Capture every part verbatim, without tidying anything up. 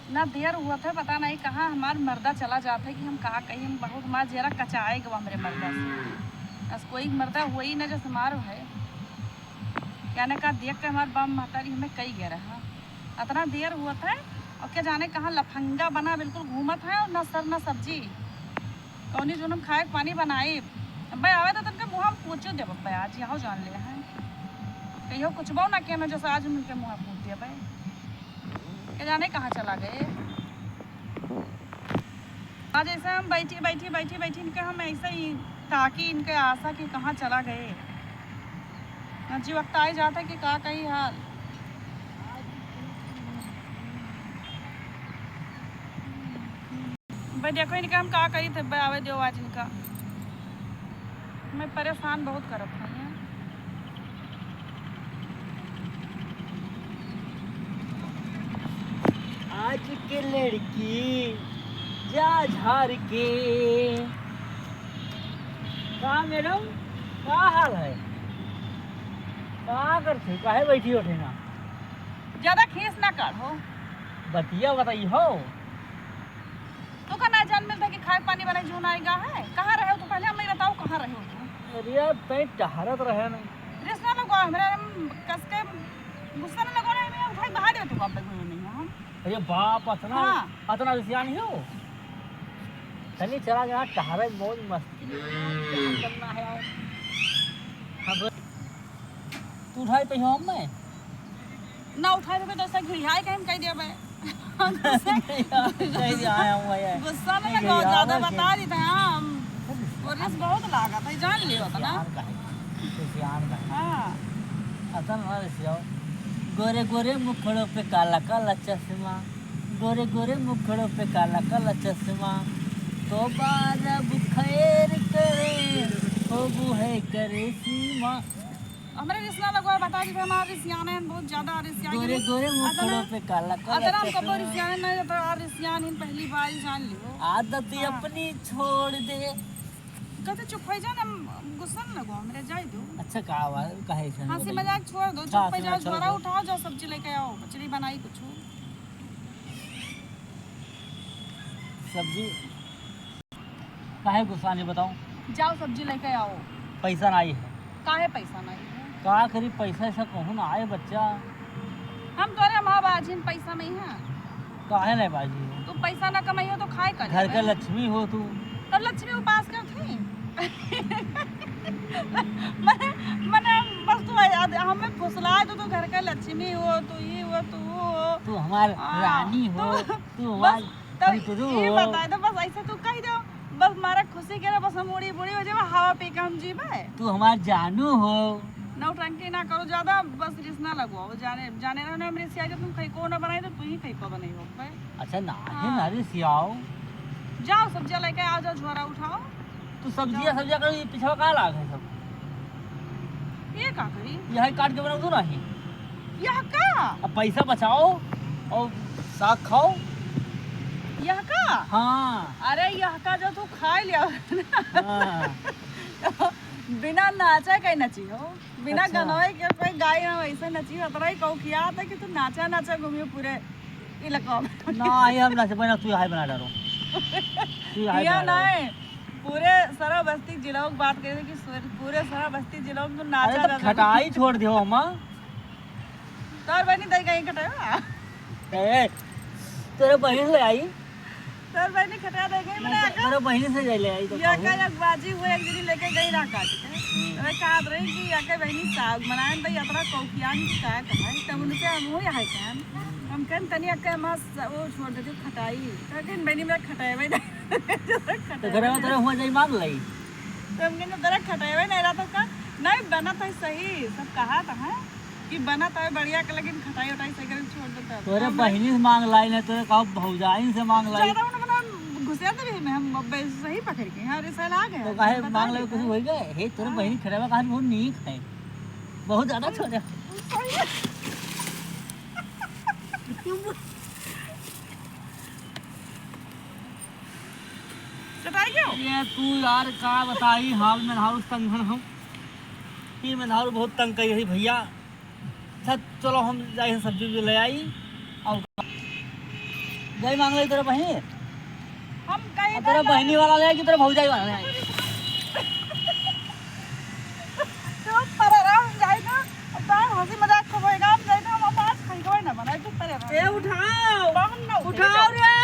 इतना देर हुआ था, पता नहीं कहाँ हमार मर्दा चला जाता है कि हम कहाँ कहीं, हम बहुत हमार जेरा कचाए गवा हमरे मर्दा से। बस कोई मर्दा हुआ ही ना जैसे हमार है, क्या ने का देख के हमार बाप महतारी हमें कई गया रहा। इतना देर हुआ था और क्या जाने कहाँ लफंगा बना बिल्कुल घूमत है और ना सर ना सब्जी। कौनी जोन हम खाए के पानी बनाई। अब्बे आवे तो तनके मुँह में पूछो देब अब्बे, आज यहो जान ले हैं। कहियो कुछ बहु ना किया मैं जैसे आज उनके मुँह में पूछ दिया भाई। के जाने कहाँ चला गए। आज ऐसे हम बैठी, बैठी, बैठी, बैठी इनके हम ऐसे ही ताकि इनके आशा कि कहाँ चला गए। ना जी वक्त आई जाता कि का कही हाल। भाई देखो इनका हम का करी थे, आवे दो आज इनका। मैं परेशान बहुत करत हूँ ये। आज के लड़की जा झार के। का मैडम, का हाल है? का करते, काहे बैठी उठे ना? ज्यादा खीस ना काढ़ो। बतिया बताई हो। तो का ना जान मिलता कि खाए पानी बनाई जून आएगा है? कहाँ रहे हो तू? पहले हमें बताओ, कहाँ रहे हो तू? अरे यार, तै टहरत रहे ना। रिश्ता ना को हमरा हम कस के गुस्सा ना लगो ना, मैं उठाई बाहर दे तू, बाप तक नहीं है हम। अरे बाप, अतना, हाँ। अतना रिसियान हो। तनी चला गया टहरे, मौज मस्ती करना है। हाँ, बस। तू उठाई पे हो मैं? ना उठाए देबे तो ऐसा घिरियाए के हम कह देबे। कह दिया है हम भैया। गुस्सा ना नहीं लगाओ, घिरियावे ज्यादा के। बता दी था हम। वो रिस बहुत लागत है, जान लियो तो ना। सियान का है। तो सियान का है। हाँ। अतन ना सियाओ। गोरे गोरे मुखड़ों पे काला काला चश्मा, गोरे गोरे मुखड़ों पे काला काला चश्मा, तो बार अब खैर करे, हो वो है करे सीमा। हमरे रिश्ता लगवा बता दी, हमारे रिसियाने हैं, बहुत ज्यादा रिसियाने गोरे हैं। गोरे अतना, मुखड़ों पे काला काला अतना हम कबो चश्मा। रिसियाने नहीं रहता, यार रिसियाने हैं, पहली बार ही जान लियो। आदत हाँ। अपनी छोड़ दे। कहते चुप हो जा ना, गुस्सा न लगो, हमरे जाए दो। अच्छा, का हुआ? काहे से हंसी बोले? मजाक छोड़ दो, का चुप हो हंसी जाओ, मजाक छोड़ झोरा दो? उठाओ, जाओ सब्जी लेके आओ, कचरी बनाई कुछ। सब्जी? काहे गुस्सा नहीं बताओ? जाओ सब्जी लेके आओ। पैसा नहीं है। काहे पैसा नहीं है? का करी, पैसा ऐसा कहूँ ना आए बच्चा। हम तोरे माँ बाजिन पैसा नहीं है। काहे नहीं बाजी हो? तू पैसा ना कमाई हो तो खाए का घर के लेबे? लक्ष्मी हो तू। तब लक्ष्मी उपास करत है। मने, मने बस तू याद, हमें फुसलाए तो तू घर के लक्ष्मी हो, तू ये हो, तू वो हो। तू हमार हाँ, रानी हो, तू तू हमार बस तो फुलटुरू ये हो। बताए तो बस ऐसे तू कह दो, बस मारा खुशी के रहो, बस हम उड़ी बुड़ी हो जाबे, हवा पी के हम जीबे। तू हमार जानू हो। नौटंकी ना करो ज्यादा, बस रिस ना लगवाओ। जाने, जाने रहो ना, हमरे सिया जब तुम खई को ना बनाई तो तू ही खई को बनाई हो बे। अच्छा ना, हाँ। है ना रे सियाओ। जाओ सब्जियां लेके आओ, जाओ झोरा उठाओ। तू सब्जियां, जाओ। सब्जियां करो, ये पिछवा का लाग है सब? ये का करी? यही काट के बनाओ तू नहीं। यह का? अब पैसा बचाओ और साग खाओ। यह का? हाँ। अरे यह का जो तू खाए लिया ना। हाँ। बिना नाचे के नची हो, बिना अच्छा। गनवे के कोई गाय ना वैसे नची हो, अतरा ही कहू किया था कि तू नाचा नाचा घूमियो पूरे इलाका में। ना, ये हम ना से बना, तू हाय बना डालो। तू हाय या बना डालो। नहीं, पूरे सराबस्ती जिला की बात करे कि सुर-, पूरे सराबस्ती जिला में तू नाचा अरे तो नाचा। खटाई छोड़ दियो अम्मा। तोर बहनी दई गई खटाई। ए, तेरे बहन ले आई। तोर बहनी खटा दे गई, मने नहीं, आका। तेरे बहनी से जाए ले आई तो या कहूँ। का एक बाजी हुए, एक दिन लेके गई रहा काट के। हम्म। तो मैं कहत रही कि या के बहनी साग बनाए तो यात्रा कौकियान की का कहा है, तब उनसे हम हो यहाँ कहन। हम कहन तनी अक्का मास वो छोड़ देते खटाई। तो कहन बहनी मेरा खटाई भाई। तो घर में तेरा हुआ जाई मांग लाई। तो हम कहन तेरा खटाई भाई नहीं रहा तो का? नहीं बना तो सही, सब कहा था, हैं? कि बनत है बढ़िया के, लेकिन खटाई उटाई सही करे छोड़ देता है। तोरे हम बहिनी से मांग लाई, नहीं तोरे कहो भौजाइन से मांग लाई। ज्यादा उन्हें बना घुसिया तो भी में हम अब सही पकड़ के, हाँ, रिसाल आ गया। तो काहे हम बता मांग लाई, देते कुछ हैं। होई गए? हे, तोरे हाँ। बहिनी खटावा कहा बहुत नीक है, बहुत ज्यादा सही। छोटे। सही है। चटाई क्यों? ये तू यार का बताई, हाल में हाउस तंग हन हम। ई में हाउस बहुत तंग करी रही भैया। अच्छा, चलो हम जाए सब्जी उब्जी ले आई। और जय मांगले तेरा बहिन। हम कहीं अब तेरा बहिनी वाला ले कि तेरा भौजाई वाला ले? तो परराम जाए ना। अब बाहर हंसी मजाक को होएगा, हम जाए ना, हम आज खाई कोई ना बनाए, तू परराम। ए, उठाओ। बाहर ना उठे। उठाओ रे।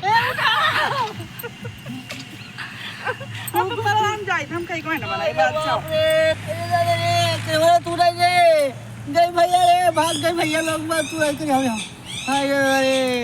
ए, उठाओ। हम तो परराम जाए, हम कहीं कोई ना बनाए, अरे बात बाप रे, अरे दादा रे, केवल तू नहीं रे। गई भैया रे, भाग गई भैया लोग, बात तू नहीं करी, हम, हम। अरे, अरे।